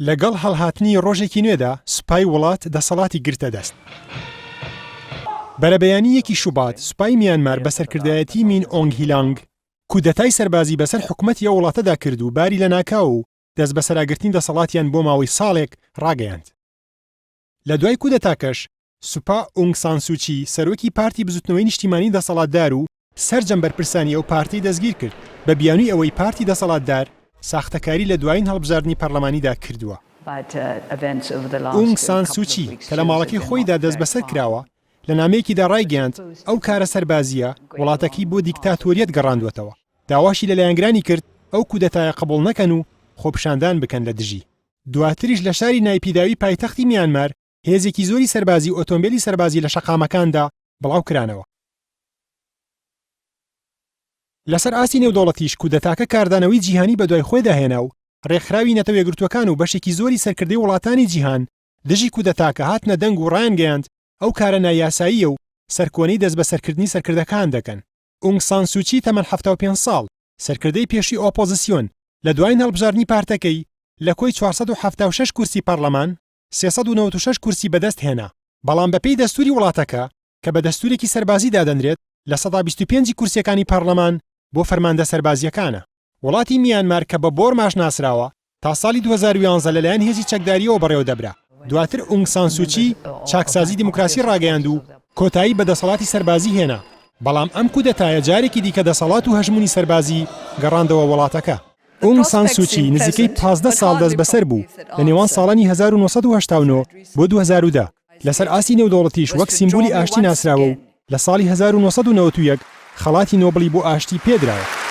لەگەڵ هەڵهاتنی ڕۆژێکی نوێدا سوپای وڵات دەسەڵاتی گرتە دەست. بەرەبەیانی یەکی شوبات سوپای میانمار بە سەرکردایەتی مین ئۆنگ هیلانگ کودەتای سەربازی بەسەر حکومەتی ئەو وڵاتەدا کرد و باری لەناکاو و دەستبەسەراگرتنی دەسەڵاتیان بۆ ماوەی ساڵێک ڕاگەیاند. لە دوای کودەتاکەش سوپا ئونگ سان سوچی سەرۆکی پارتی بزوتنەوەی نیشتیمانی دەسەڵاتدار و سەرجەم بەرپرسانی ئەو پارتەی دەستگیر کرد بە بیانووی ئەوەی پارتی دەسەڵاتدار ساختەکاری لە دوایین هەڵبژاردنی پەرلەمانیدا کردووە. ئونگ سان سوچی کە لە ماڵەکەی خۆیدا دەستبەسەر کراوە، لە نامەیەکیدا ڕایگەیاند ئەو کارە سەربازییە وڵاتەکەی بۆ دیکتاتۆریەت گەڕاندووەتەوە، داواشی لە لایەنگرانی کرد ئەو کودەتایە قبوڵ نەکەن و خۆپیشاندان بکەن لە دژی. دواتریش لە شاری نایپیداوی پایتەختی میانمار هێزێکی زۆری سەربازی و ئۆتۆمبێلی سەربازی لە شەقامەکاندا بڵاوکرانەوە. لەسەر ئاستی نێودەوڵەتیش کودەتاکە کاردانەوەی جیهانی بەدوای خۆیدا هێنا و رێکخراوی نەتەوە یەکگرتووەکان و بەشێکی زۆری سەرکردەی وڵاتانی جیهان دژی کودەتاکە هاتنە دەنگ و رایانگەیاند ئەو کارە نایاساییە و سەرکۆنەی دەستبەسەرکردنی سەرکردەکان دەکەن. ئونگ سان سوچی تەمەن 75 ساڵ، سەرکردەی پێشووی ئۆپۆزسیۆن، لە دوایین هەڵبژاردنی پارتەکەی لە کۆی 476 کورسی پەرلەمان، 396 کورسی بەدەست هێنا، بەڵام بەپێی دەستووری وڵاتەکە کە بە دەستوورێکی سەربازی دادەنرێت، 25% ی کورسییەکانی پەرلەمان بۆ فەرماندە سەربازییەکانە. وڵاتی میانمار کە بە بۆرماش ناسراوە، تا ساڵی 2011 لەلایەن هێزی چەکدارییەوە بەڕێوەدەبرا. دواتر ئونگ سان سوچی چاکسازی دیموکراسی ڕاگەیاند و کۆتایی بە دەسەڵاتی سەربازی هێنا، بەڵام ئەم کودەتایە جارێکی دیکە دەسەڵات و هەژموونی سەربازی گەڕاندەوە وڵاتەکە. ئونگ سان سوچی نزیکەی 15 ساڵ دەستبەسەر بوو لە نێوان ساڵانی 1989 بۆ 2010، لەسەر ئاستی نێودەوڵەتیش وەک سیمبولی ئاشتی ناسراوە و لە ساڵی 1991 خەڵاتی نۆبڵی بۆ ئاشتی پێدراوە.